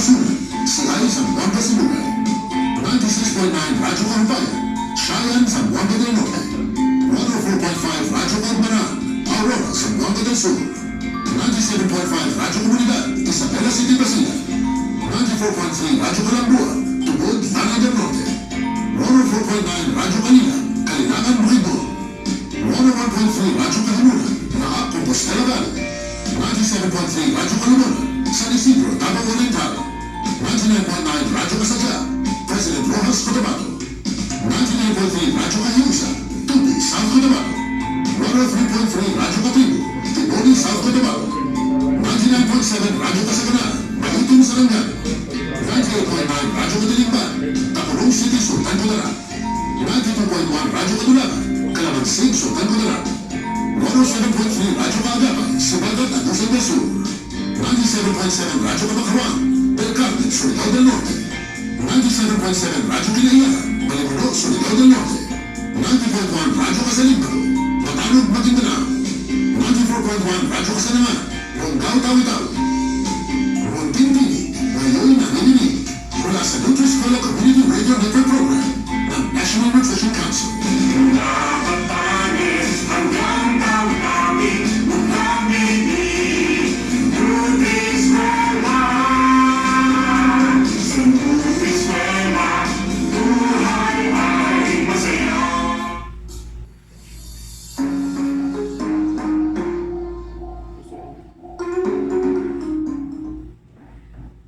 Kasunan, Silay, Zamboanga, Sibugay. 96.9 Radyo Karubayan, Shayan, Zamboanga del Norte. 104.5 Radyo Kalbaran, Aurora, Zamboanga del Sur. 97.5 Radyo Komunidad, Isabela City, Basilan. 94.3 Radyo Kalambua, Tubod, Lana del Norte. 104.9 Radyo Kanina, Kalinangan, Bukidnon. 101.3 Radyo Kahamunan, Naak, Compostela Valley. 97.3 Radyo Kalumanan, San Isidro, Tabang Oriental. 99.9 Radyo Kasadya, President Rojas, Cotabato. 99.3 Radyo Kahiusa, Tubi, South Cotabato. 103.3 Radyo Katibo, Tiboli, South Cotabato. 99.7 Radyo Kasaganan, Mahitung, Sarangani. 98.9 Radyo Katilimban, Takulong City, Sultan Kudarat. 92.1 Radyo Katulagan, Calamansig, Sultan Kudarat. 107.3 Radyo Kaagapan, Sibagat, Agusan del Sur. 97.7 Radyo Kapakaruan, Del Carmen, Surigao del Norte. 97.7 Radyo Kinaiyahan, Balimuno, Surigao del Norte. 90.1 Radyo Kasalimbalo, Matanog, Maguindanao. 94.1 Radyo Kasanaman, Ronggao, Tawi-Tawi. Munting Tinig, ngayon nanginginig mula sa Nutri-Escola Community Radio Network Program ng National Nutrition Council. Napatanis hanggang tawi-tawi, magaminig, Nutri-Escola. Sa Nutri-Escola, buhay ay masaya.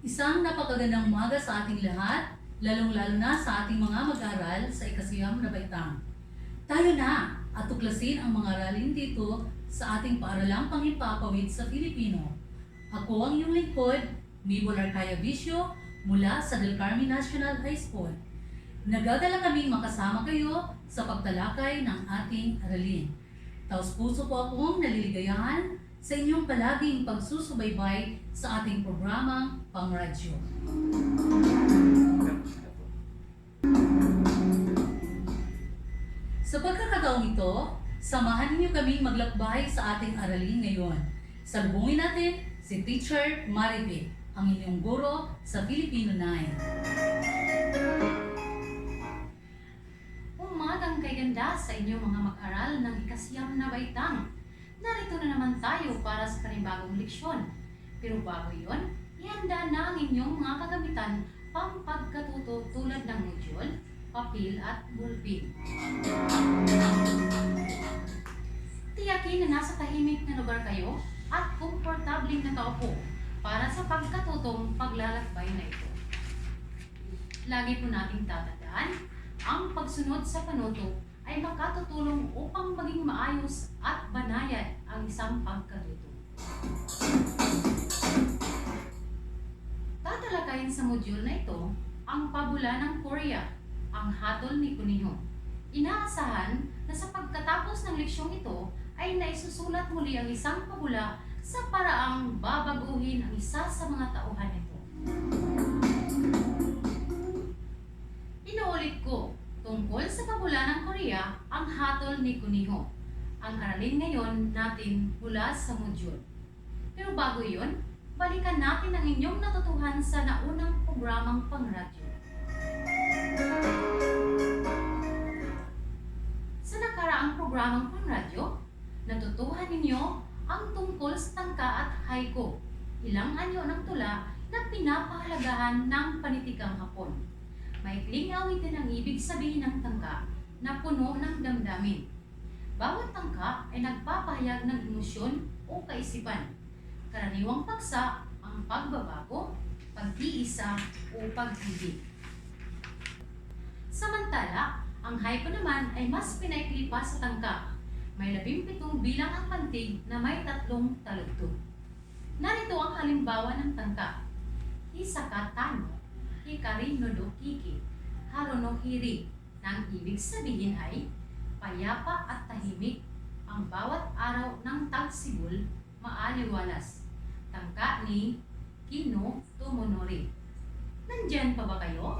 Isang napakagandang umaga sa ating lahat, lalong-lalo na sa ating mga mag-aaral sa ikasiyam na baitang. Tayo na at tuklasin ang mga aralin dito sa ating paaralang panghimpapawid sa Filipino. Ako ang iyong lingkod, Mibol Arcaya Vicio, mula sa Del Carmen National High School. Nagdadala kaming makasama kayo sa pagtalakay ng ating aralin. Taos-puso po akong naliligayahan sa inyong palaging pagsusubaybay sa ating programang Pangradyo. Sa pagkakataong ito, samahan niyo kaming maglakbay sa ating aralin ngayon. Salubungin natin si Teacher Maribel, ang inyong guro sa Filipino 9. Umagang kay ganda sa inyong mga mag-aral ng ikasiyam na baitang. Narito na naman tayo para sa panibagong leksyon. Pero bago yon, ihanda na ang inyong mga kagamitan pampagkatuto tulad ng module, papel at bulpin. Tiyakin na nasa tahimik na lugar kayo at komportabling nakaupo para sa pagkatutong paglalakbay na ito. Lagi po nating tatandaan, ang pagsunod sa panuto ay makatutulong upang maging maayos at banayad ang isang pagkatuto. Tatalakayin sa module na ito ang pabula ng Korea, ang hatol ni Kuniho. Inaasahan na sa pagkatapos ng leksyong ito ay naisusulat muli ang isang pabula sa paraang babaguhin ang isa sa mga tauhan nito. Inuulit ko, tungkol sa pabula ng Korea, ang hatol ni Kuniho. Ang aralin ngayon natin mula sa module. Pero bago yun, balikan natin ang inyong natutuhan sa naunang programang Pangradyo. Sa nakaraang programang Pangradyo, natutuhan ninyo ang tungkol sa tangka at haiku, ilang anyo ng tula na pinapahalagahan ng panitikang Hapon. Maikling awitin ang ibig sabihin ng tangka na puno ng damdamin. Bawat tangka ay nagpapahayag ng emosyon o kaisipan. Karaniwang paksa ang pagbabago, pag-iisa o pag-ibig. Samantala, ang haiku naman ay mas pinaikli pa sa tangka. May 17 bilang ang pantig na may 3 taludtod. Narito ang halimbawa ng tangka. Hisaka tano, hikari no do kiki, haro no hiri, na ang ibig sabihin ay payapa at tahimik ang bawat araw ng tagsibol maaliwalas. Tangka ni Kino Tomonori. Nandyan pa ba kayo?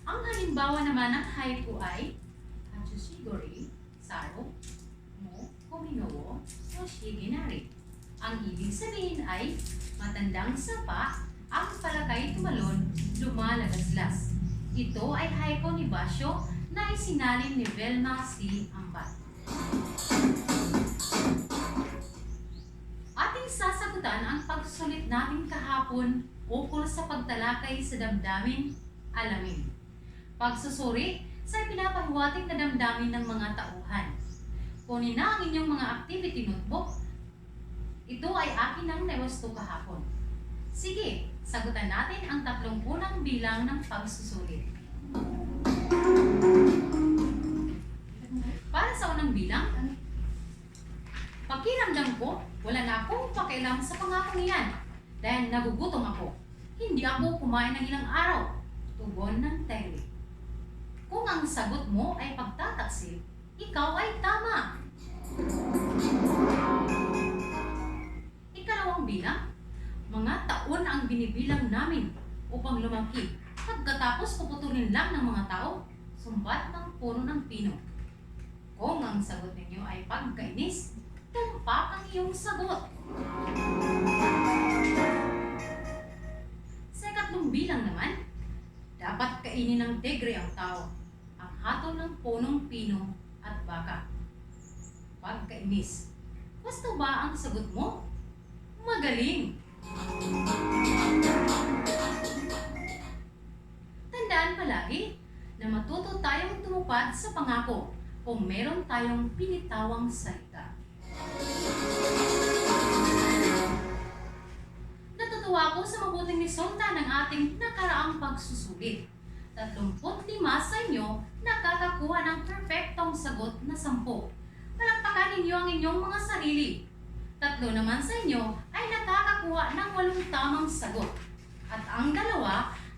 Ang halimbawa naman ng haiku ay Hatsushigori, Saro, Mo, Kominowo, Yoshiginari. Ang ibig sabihin ay matandang sapa, ang palakay tumalon, lumalagaslas. Ito ay haiku ni Basyo na isinalin ni Velma C. Ambat. Ating sasagutan ang pagsulit natin kahapon ukol sa pagtalakay sa damdamin, alamin. Pagsusuri sa pinapahiwatig na damdamin ng mga tauhan. Kunin na ang inyong mga activity notebook. Ito ay akin ang nawasto kahapon. Sige, sagutan natin ang 3 unang bilang ng pagsusulit. Para sa unang bilang, pakiramdam ko, wala na akong pakialam sa pangakong iyan dahil nagugutom ako. Hindi ako kumain ng ilang araw. Tugon ng Terry. Kung ang sagot mo ay pagtataksil, ikaw ay tama. Ikalawang bilang, mga taon ang binibilang namin upang lumaki. Pagkatapos puputulin lang ng mga tao, sumbat ng puno ng pino. Kung ang sagot ninyo ay pagkainis, tumpak ang iyong sagot. Sa ikatlong bilang naman, dapat kainin ng tigre ang tao, ang hatol ng punong pino at baka. Pagkainis, gusto ba ang sagot mo? Magaling! Tandaan palagi na matuto tayong tumupad sa pangako kung meron tayong pinitawang salita. Natutuwa ako sa mabuting resulta ng ating nakaraang pagsusulit. 35 sa inyo nakakakuha ng perfectong sagot na 10. Palakpakan ninyo ang inyong mga sarili. 3 naman sa inyo ay nakakakuha ng 8 tamang sagot. At ang 2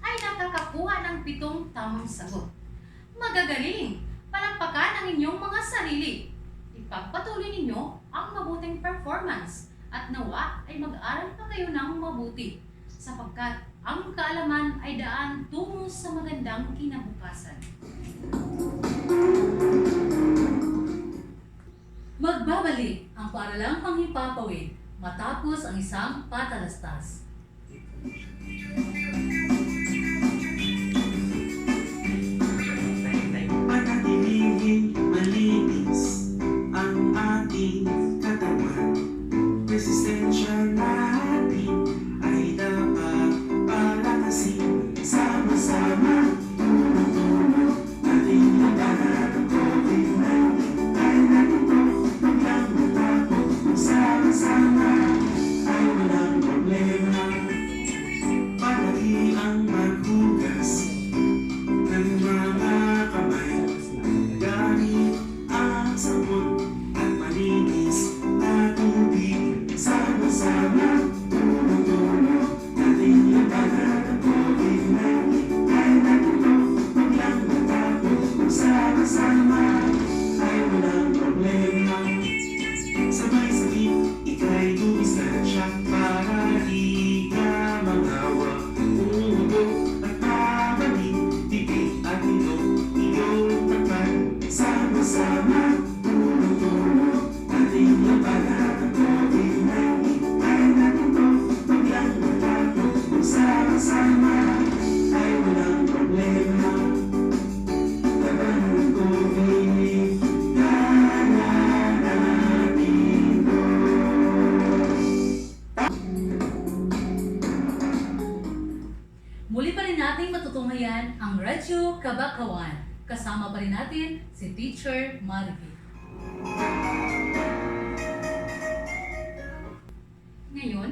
ay nakakakuha ng 7 tamang sagot. Magagaling! Palakpakan ang inyong mga sarili. Ipagpatuloy ninyo ang mabuting performance at nawa ay mag-aral pa kayo ng mabuti sapagkat ang kaalaman ay daan tungo sa magandang kinabukasan. Magbabalik ang paaralang panghipapawid matapos ang isang patalastas. Panatilihing malinis ang ating katawan. Resistensya natin ay dapat palakasin. Sama-sama, tulong-tulong, nating labanan ang COVID-19. Ay natito, biglang matapos. Sama-sama, ay walang problema. Palagi ang maghugas ng mga kamay. Gamit ang sabon at malinis na tubig. Sama-sama, tulong-tulong, nating labanan ang COVID-19. Ay natito, biglang matapos. Sama-sama, ay walang problema. Sabay sakit, ika'y dumistansya para di ka mangawa. Umubo at babalik, tipid at ito, iyong takpan. Sama-sama, tulong-tulong, nating labanan ang COVID-19. Ay natito, biglang matapos. Sama-sama, ay walang problema. Laban ng COVID, kaya natin to. Muli pa rin nating matutunghayan ang Radyo Kabakawan. Kasama pa rin natin si Teacher Margie. Ngayon,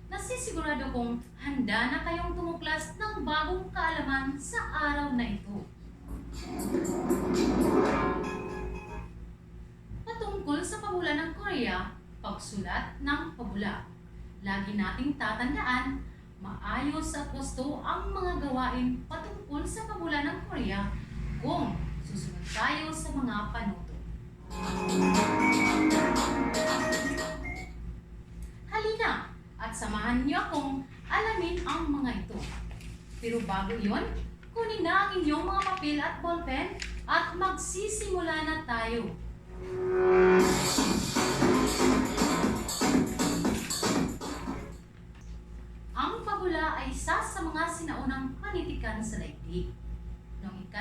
nasisigurado kong handa na kayong tumuklas ng bagong kaalaman sa araw na ito. Patungkol sa pabula ng Korea, pagsulat ng pabula. Lagi nating tatandaan, maayos at gusto ang mga gawain patungkol sa pabula ng Korea kung susunod tayo sa mga panuto. Halina at samahan niyo akong alamin ang mga ito. Pero bago yon, kunin na ang inyong mga papel at ballpen at magsisimula na tayo.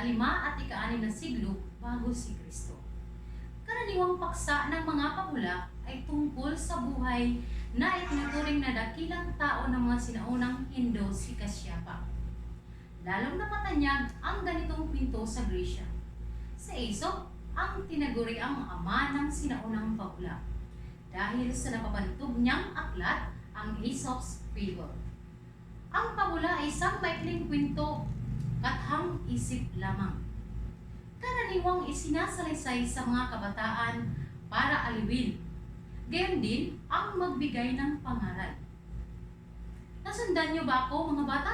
ika-5 at ika-6 na siglo bago si Kristo. Karaniwang paksa ng mga pabula ay tungkol sa buhay na itinuturing na dakilang tao ng mga sinaunang Indo si Kasyapa. Lalong napatanyag ang ganitong kwento sa Gresya. Sa Aesop, ang tinaguri ang ama ng sinaunang pabula dahil sa napapantog niyang aklat, ang Aesop's Fable. Ang pabula ay isang maikling kwento, kathang isip lamang. Karaniwang isinasalaysay sa mga kabataan para aliwin. Gayon din ang magbigay ng pangaral. Nasundan niyo ba ako, mga bata?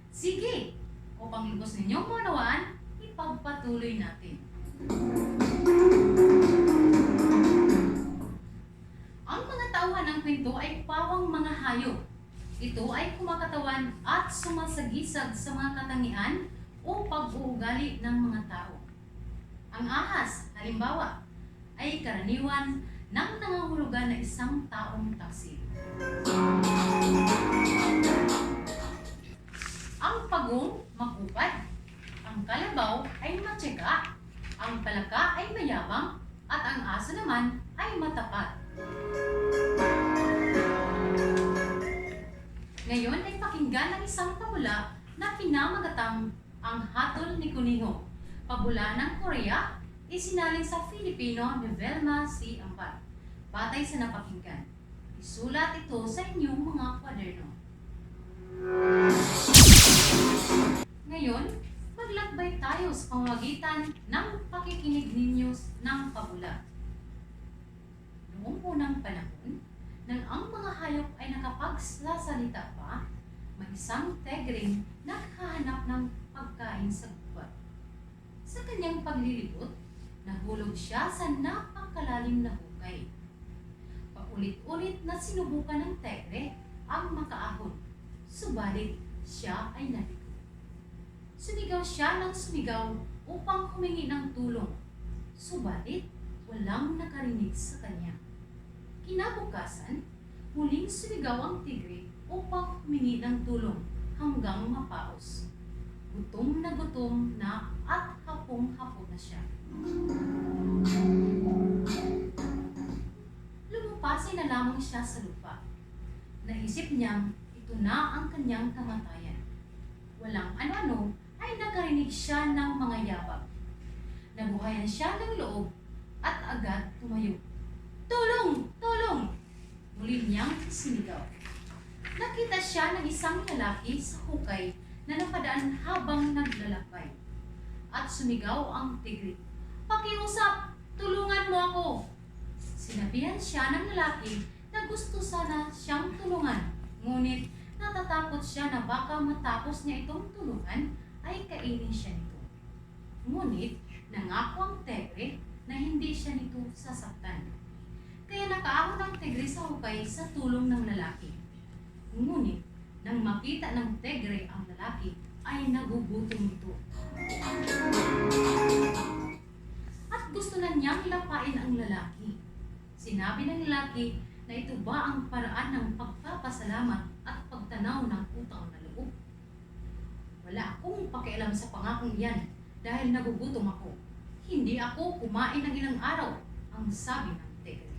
Sige, upang lubos ninyong maunawaan, ipagpatuloy natin. Ang mga tauhan ng kwento ay pawang mga hayop. Ito ay kumakatawan at sumasagisag sa mga katangian o pag-uugali ng mga tao. Ang ahas, halimbawa, ay karaniwan ng nangangahulugan na isang taong taksil. Ang pagong, makupad. Ang kalabaw ay matyaga. Ang palaka ay mayabang. At ang aso naman ay matapat. Ngayon ay pakinggan ang isang pabula na pinamagatang Ang Hatol ni Kuniho. Pabula ng Korea, isinaling sa Filipino ni Velma C. Ampat. Batay sa napakinggan. Isulat ito sa inyong mga kwaderno. Ngayon, maglakbay tayo sa pamamagitan ng pakikinig ninyo ng pabula. Noong unang panahon, nang ang mga hayop ay nakapagsasalita pa, may isang tigring naghahanap ng pagkain sa gubat. Sa kanyang paglilibot, nahulog siya sa napakalalim na hukay. Paulit-ulit na sinubukan ng tigre ang makaahon, subalit siya ay naligo. Sumigaw siya ng sumigaw upang humingi ng tulong, subalit walang nakarinig sa kanya. Kinabukasan, muling sumigaw ang tigre upang humingi ng tulong hanggang mapaos. Gutom na at hapong-hapon na siya. Lumupasin na lamang siya sa lupa. Naisip niyang ito na ang kanyang kamatayan. Walang ano-ano ay nakarinig siya ng mga yabag. Nabuhayan siya ng loob at agad tumayo. Tulong! Tulong! Muli niyang sinigaw. Nakita siya ng isang lalaki sa hukay na napadaan habang naglalakbay. At sumigaw ang tigre. Pakiusap! Tulungan mo ako! Sinabihan siya ng lalaki na gusto sana siyang tulungan. Ngunit natatakot siya na baka matapos niya itong tulungan ay kainin siya nito. Ngunit nangako ang tigre na hindi siya nito sasaktan. Kaya nakaahon ang tigre sa hukay sa tulong ng lalaki. Ngunit, nang makita ng tigre ang lalaki, ay nagugutom ito. At gusto na niyang lapain ang lalaki. Sinabi ng lalaki na ito ba ang paraan ng pagpapasalamat at pagtanaw ng utang na loob? Wala akong pakialam sa pangakong iyan dahil nagugutom ako. Hindi ako kumain ng ilang araw, ang sabi ng tigre.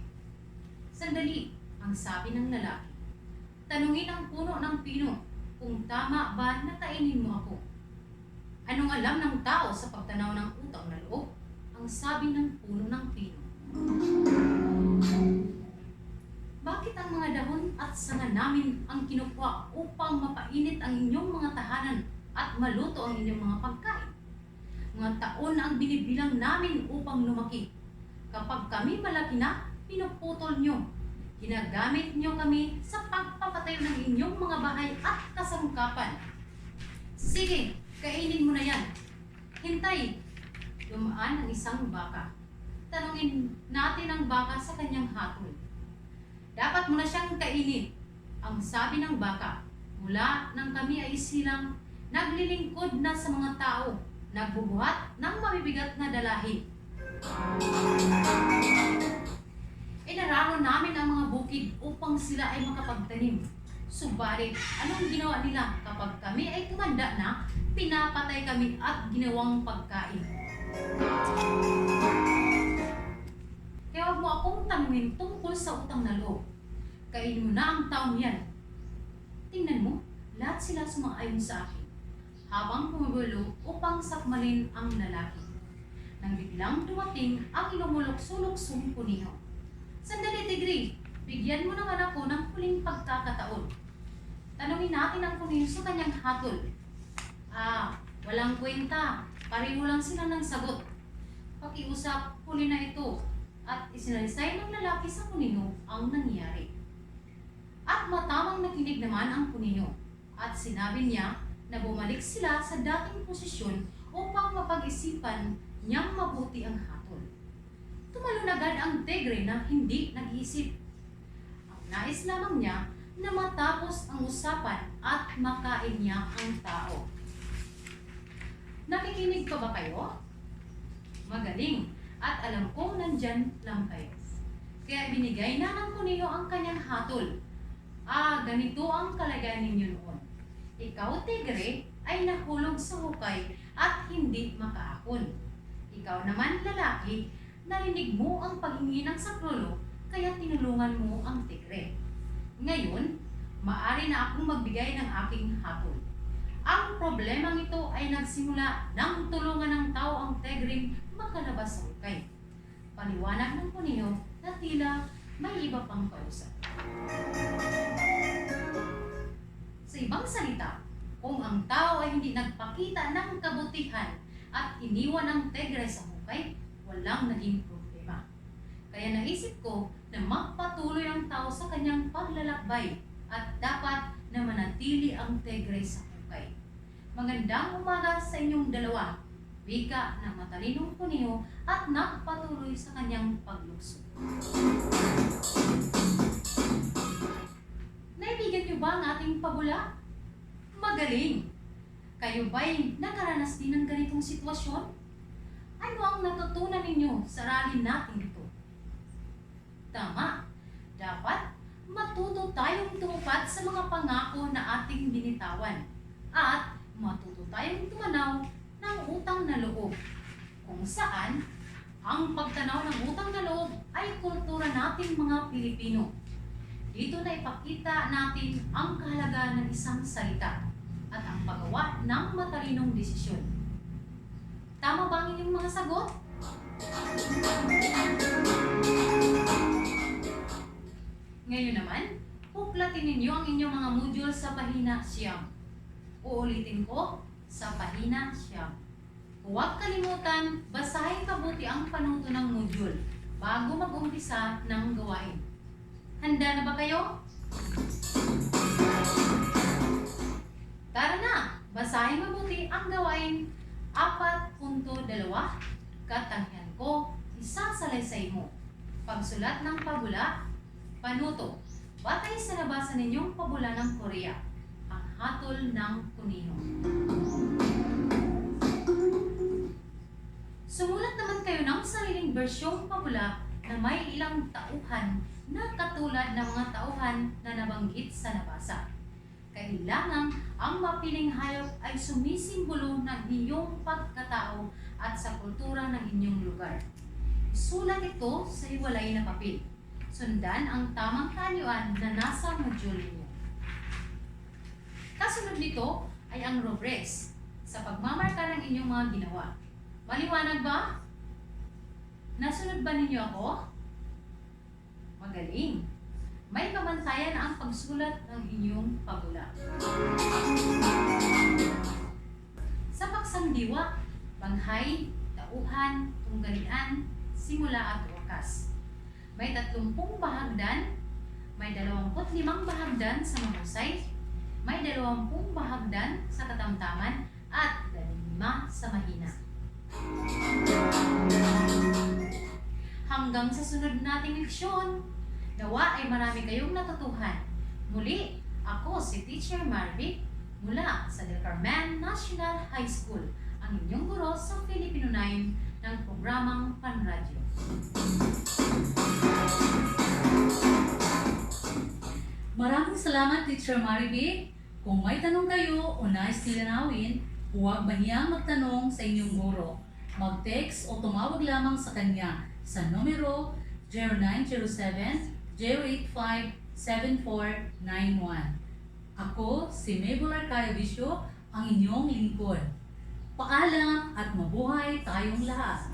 Sandali, ang sabi ng lalaki. Tanungin ang puno ng pino kung tama ba na kainin mo ako. Anong alam ng tao sa pagtanaw ng utang na loob? Ang sabi ng puno ng pino. Bakit ang mga dahon at sanga namin ang kinukuha upang mapainit ang inyong mga tahanan at maluto ang inyong mga pagkain? Mga taon ang binibilang namin upang lumaki. Kapag kami malaki na, pinuputol nyo. Ginagamit nyo kami sa pagpapatayo ng inyong mga bahay at kasangkapan. Sige, kainin mo na yan. Hintay. Dumaan ang isang baka. Tanungin natin ang baka sa kanyang hatol. Dapat mo na siyang kainin. Ang sabi ng baka, mula nang kami ay silang naglilingkod na sa mga tao, nagbubuhat ng mabibigat na dalahin. Inararon namin ang mga bukid upang sila ay makapagtanim. Subalit, anong ginawa nila kapag kami ay tumanda na, pinapatay kami at ginawang pagkain. Kaya huwag mo akong tanungin tungkol sa utang na loob. Kainin mo na ang taong yan. Tingnan mo, lahat sila sumaayon sa akin, habang pumugulo upang sakmalin ang lalaki. Nang biglang dumating ang lumulok-suluksong kuniho. Sandali, Tigre, bigyan mo naman ako ng huling pagkakataon. Tanungin natin ang kuniho sa kanyang hatol. Walang kwenta. Pareho lang sila ng sagot. Pakiusap, huli na ito. At isinalisay ng lalaki sa kuniho ang nangyari. At matamang nakinig naman ang kuniho. At sinabi niya na bumalik sila sa dating posisyon upang mapag-isipan niyang mabuti ang hatol. Tumalon agad ang tigre na hindi nag-iisip. Ang nais lamang niya na matapos ang usapan at makain niya ang tao. Nakikinig pa ba kayo? Magaling, at alam kong nandyan lang kayo. Kaya binigay na ng kuniho ang kanyang hatol. Ganito ang kalagayan ninyo noon. Ikaw, tigre, ay nahulog sa hukay at hindi makaahon. Ikaw naman, lalaki, narinig mo ang paghingi ng saklolo, kaya tinulungan mo ang tigre. Ngayon, maaari na akong magbigay ng aking hatol. Ang problemang ito ay nagsimula nang tulungan ng tao ang tigring makalabas sa hukay. Paliwanag ng kuniho na tila may iba pang kausap. Sa ibang salita, kung ang tao ay hindi nagpakita ng kabutihan at iniwan ang tigre sa hukay, walang naging problema. Kaya naisip ko na magpatuloy ang tao sa kanyang paglalakbay at dapat na manatili ang tigre sa hukay. Magandang umaga sa inyong dalawa, wika ng matalinong kuniho at nagpatuloy sa kanyang paglukso. Naibigan niyo ba ang ating pabula? Magaling! Kayo ba'y nakaranas din ng ganitong sitwasyon? Ano ang natutunan ninyo sa rally natin ito? Tama! Dapat matuto tayong tumupad sa mga pangako na ating binitawan at matuto tayong tumanaw ng utang na loob, kung saan ang pagtanaw ng utang na loob ay kultura nating mga Pilipino. Dito na ipakita natin ang kahalagahan ng isang salita at ang paggawa ng matalinong desisyon. Tama ba ang inyong mga sagot? Ngayon naman, huklatin ninyo ang inyong mga module sa pahina 9. Uulitin ko, sa pahina 9. Huwag kalimutan, basahin mabuti ang panuto ng module bago mag-umpisa ng gawain. Handa na ba kayo? Tara na! Basahin mabuti ang gawain 4.2. Katangian ko, isasalaysay mo. Pagsulat ng pabula, panuto. Batay sa nabasa ninyong pabula ng Korea, ang hatol ng kuniho. Sumulat naman kayo ng sariling bersyong pabula na may ilang tauhan na katulad ng mga tauhan na nabanggit sa nabasa. Kailangan ang mapiling hayop ay sumisimbolo ng iyong pagkatao at sa kultura ng inyong lugar. Isulat ito sa hiwalay na papel. Sundan ang tamang kaanyuan na nasa module niyo. Kasunod nito ay ang rubrics sa pagmamarka ng inyong mga ginawa. Maliwanag ba? Nasunod ba ninyo ako? Magaling! May kamantayan ang pagsulat ng inyong pabula. Sa paksang diwa, banghay, tauhan, tunggalian, simula at wakas. May 30 bahagdan, may 25 bahagdan sa mahusay, may 20 bahagdan sa katamtaman, at 5 sa mahina. Hanggang sa sunod nating leksyon, nawa ay marami kayong natutuhan. Muli, ako si Teacher Marvic mula sa Del Carmen National High School, ang inyong guro sa Filipino 9 ng programang Panradyo. Maraming salamat, Teacher Mariby. Kung may tanong kayo o nais linawin, huwag mahiyang magtanong sa inyong guro. Mag-text o tumawag lamang sa kanya sa numero 0907-085-7491. Ako, si Mabel Arcayo Vicio, ang inyong lingkod. Paalam at mabuhay tayong lahat!